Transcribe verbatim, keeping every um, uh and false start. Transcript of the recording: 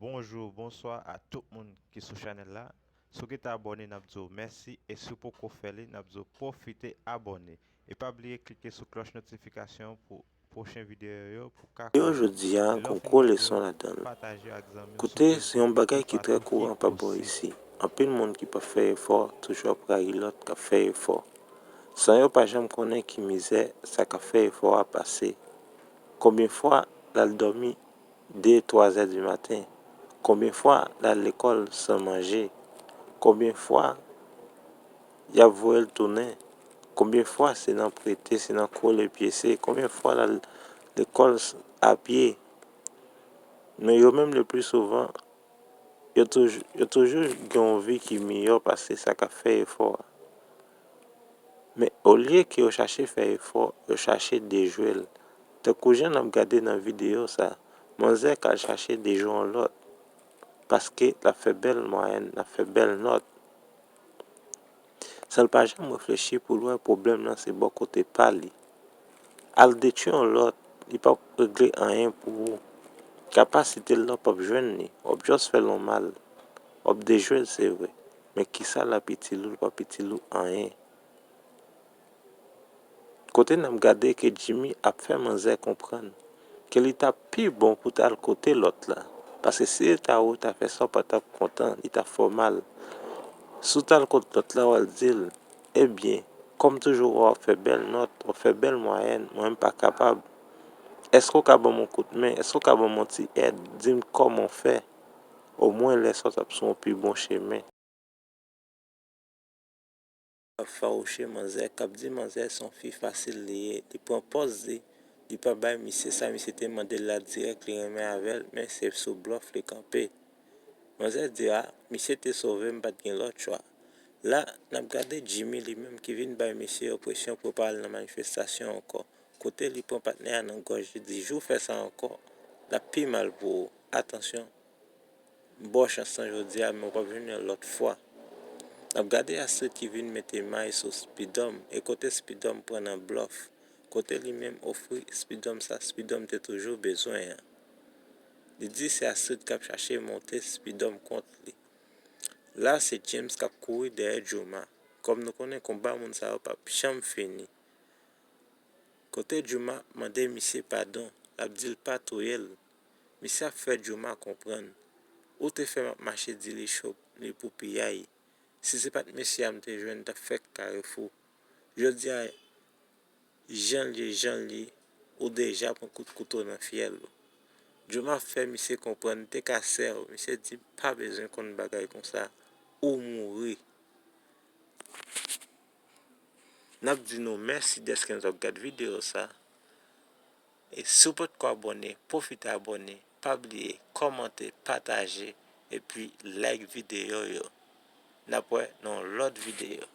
Bonjou, bonswa a tout moun ki sou chanèl la. Si w gentan abòne, n ap di w mèsi, e si w poko fè li, n ap di w pwofite abòne. E pa bliye klike sou klòch notifikasyon pou pwochen videyo yo pou w ka... Yo jodi a gon gwo leson ladan l. Koute, se yon bagay ki trè kouran pa bò isi. Anpil moun ki pa fè efò toujou ap rayi lòt k ap fè efò, san yo pa janm konnen ki mizè sa k ap fè efò a pase. Konbyen fwa l al dòmi de, twa zè di maten? Konbyen fwa l al lekòl san manje? Konbyen fwa y ap voye l tounen? Konbyen fwa se nan prete, se nan kole pyese? Konbyen fwa l al lekòl a pye? Men yo menm, le pli souvan, yo toujou, yo toujou gen yon vi ki miyò pase sa k ap fè efò a. Men olye ke yo chache fè efò, yo chache dejwe l. Tankou jan n ap gade nan videyo sa, manzè k al chache dejwe yon lòt, paske l ap fè bèl mwayèn, l ap fè bèl nòt, san l pa janm reflechi pou l wè pwoblèm nan se bò kote pa li. Al detwi yon lòt, li p ap regle anyen pou ou. Kapasite l la w p ap jwenn li, w ap just fè l yon mal. W ap dejwe l, se vre, men kisa l ap itil ou? L p ap itil ou anyen. Kote n ap gade ke Jimmy ap fè manzè konprann ke li t ap pi bon pou t al kote lòt la, paske si se ta ou, w ta fè sa, w pa t ap kontan, li t ap fè w mal. Si w t al kot lòt la, w al di l, ebyen, kòm toujou, w ap fè bèl nòt, w ap fè bèl mwayèn, mwen, m pa kapab. Èske w ka ban m yon kout men? Èske w ka ban m yon ti èd? Di m kòman w fè. Omwen lè sa w t ap sou yon pi bon chemen. Ap fawouche manzè, k ap di manzè se yon fi fasil li ye. Li pran pòz li, li pa bay misye sa misye te mande l la dirèk, li renmen avè l, men se sou blòf li kanpe. Manzè di, a, misye te sove m, m pa t gen lòt chwa. La, n ap gade Jimmy li menm ki vin bay misye yo presyon pou yo pa al nan manifestasyon ankò. Kote li pran patnè a nan gòj, li di, jou w fè sa ankò, l ap pi mal pou ou. Atansyon, ba w chans lan jodi a, men w p ap jwenn yon lòt fwa. N ap gade Astrid ki vin mete may sou Spidòm, e kote Spidòm pran nan blòf, kote li menm ofri Spidòm sa Spidòm te toujou bezwen an. Li di se Astrid k ap chache monte Spidòm kont li. La, se James k ap kouri dèyè Jooma. Kòm nou konnen, konba moun sa yo p ap janm fini. Kote Jooma mande misye padon, l ap di l pa touye l. Misye ap fè Jooma konprann, ou te fè m ap mache di li cho li pou piyay. Si se pa t mesye a m te jwenn, m t ap fè karefou. Jodi a, jan l ye, jan l ye, ou deja pran kout kouto nan fyèl ou. Jooma ap fè misye konprann, te ka sè w. Misye di, m pa bezwen konn bagay konsa. Ou mouri. N ap di nou mèsi dèske nou t ap gad videyo sa. E si w potko abòne, pwofite abòne. Pa bliye kòmante, pataje, epi like videyo yo. N ap wè nan yon lòt videyo.